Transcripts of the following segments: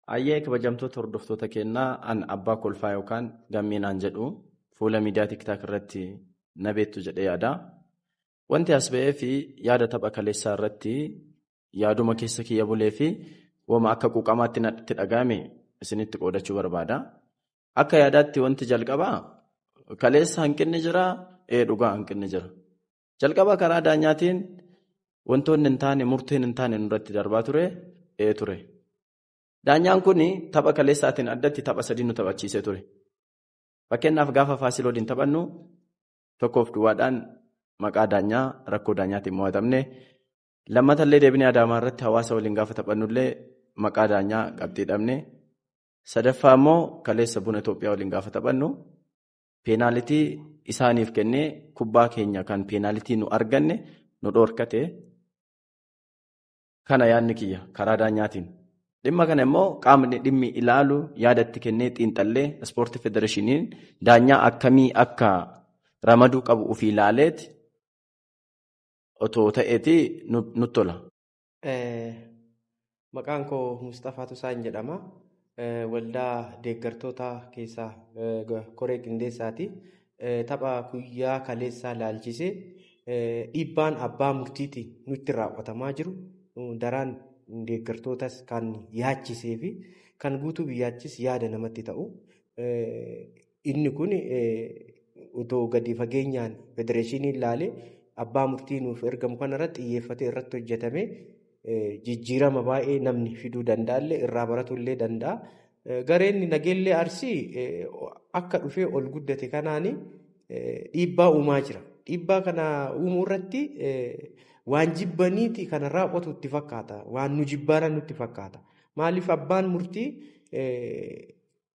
Ayyee, kabajamtoota hordoftoota kennaa, an abbaa kolfaa yookaan gammeenaan jedhu fuula miidiyaa TikTok irratti na beektu jedhee yaada. Wanti as ba'ee fi yaada tapha kaleessaa irratti yaaduma keessa kiyya bulee fi wama akka quuqamaatti natti dhaga'ame isinitti qoodachuu barbaada. Akka yaadaatti wanti jalqabaa kaleessa hanqinni jira, ee dhugaa hanqinni jira. Jalqaba karaa daanyaatiin wantoonni hin taane, murteen hin taane nurratti darbaa ture, ee ture. Daanyaan kun tapha kaleessaatiin addatti tapha sadii nu taphachiisee ture. Fakkeenyaaf, gaafa Faasil waliin taphannu 1-0dhaan maqaa daanyaa, rakkoo daanyaatiin mo'atamne. Lammatallee deebinee Adaamaa irratti Hawaasa waliin gaafa taphannullee maqaa daanyaa qabxii dhabne. Sadaffaa immoo kaleessa Buna Itoophiyaa waliin gaafa taphannu peenaalitii isaaniif kennee kubbaa keenya kan peenaalitii nu arganne nu dhoorkate. Kana yaadni kiyya karaa daanyaatiin. Dhimma kana immoo qaamni dhimmi ilaalu yaadatti kennee xiinxallee ispoortii federeeshiniin daanyaa akkamii akka ramaduu qabu ofii ilaaleeti otoo ta'eeti nutti tola. Maqaan koo Mustafaa Tusaan jedhama. Waldaa deeggartoota keessaa koree qindeessaati. Tapha guyyaa kaleessaa laalchisee dhiibbaan abbaa murtiitiin nutti raawwatamaa jiru daraan deeggartootas kan yaachisee fi kan guutuu biyyaachis yaada namatti ta'u. Inni kun otoo gadi fageenyaan federeeshiniin ilaalee abbaa murtii nuuf ergamu kanarratti xiyyeeffatee irratti hojjetame jijjiirama baay'ee namni fiduu danda'allee irraa baratullee danda'a. Gareen Nageellee Arsii akka dhufee ol guddate kanaan dhiibbaa uumaa jira. Dhiibbaa kana uumuu irratti waan jibbaniiti kana raawwatu itti fakkaata. Waan nu jibbaaran nutti fakkaata. Maaliif abbaan murtii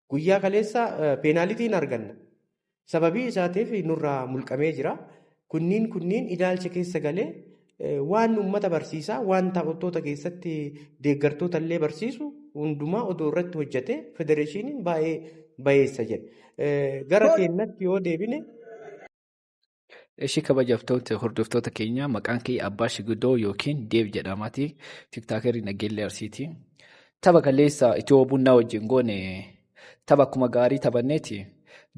guyyaa kaleessa peenaalitiin arganna. Sababii isaatiif nurraa mulqamee jira. Kunniin ilaalcha keessa galee waan uummata barsiisaa, waan taphattoota keessatti deeggartoota illee barsiisu hundumaa odoo irratti hojjete federeeshiniin baay'ee bayeessa jedha. Gara keenyatti yoo deebine. Ishii, kabajamtoota hordoftoota keenya, maqaan kee Abbaa Shigidoo yookiin Deeb jedhamaati. Tiktaakerii Nageellee Arsiiti. Tapha kaleessa Itiyoo Bunnaa wajjin goone tapha akkuma gaarii taphanneeti.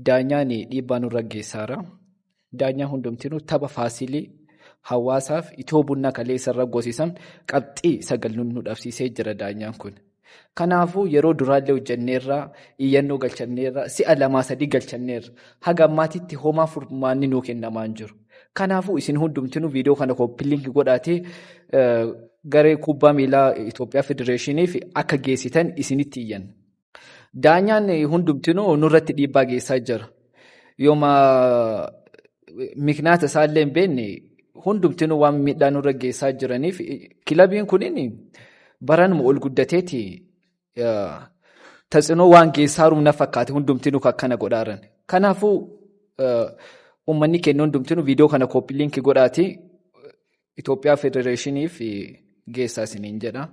Daanyaan dhiibbaa nurra geessaara. Daanyaan hundumtinuu tapha Faasilii, Hawaasaaf Itiyoo Bunnaa kaleessa irra goosisan qabxii 9 nu dhabsiisee jira daanyaan kun. Kanaafuu yeroo duraallee hojjenneerra, iyyannoo galchanneerra, si'a lamaa sadii galchanneerra, haga ammaatitti homaa furmaanni nuu kennamaa hin jiru. Kanaafuu isin hundumtinuu viidiyoo kana copy link godhaatee garee kubbaa miilaa Itoophiyaa federeeshiniif akka geessitan isinitti iyyan. Daanyaan hundumtinuu nurratti dhiibbaa geessaa jira. Yooma miknaata isaallee hin beekne hundumtinuu waan miidhaa nurra geessaa jiraniif kilabiin kunin baranuma ol guddateeti tasinoo waan geessaaru na fakkaate hundumtinuu akkana godhaaran. Kanaafuu uummanni keenya hundumtinuu viidiyoo kana copy link godhaati Itoophiyaa federeeshiniif geessaa isiniin jedha.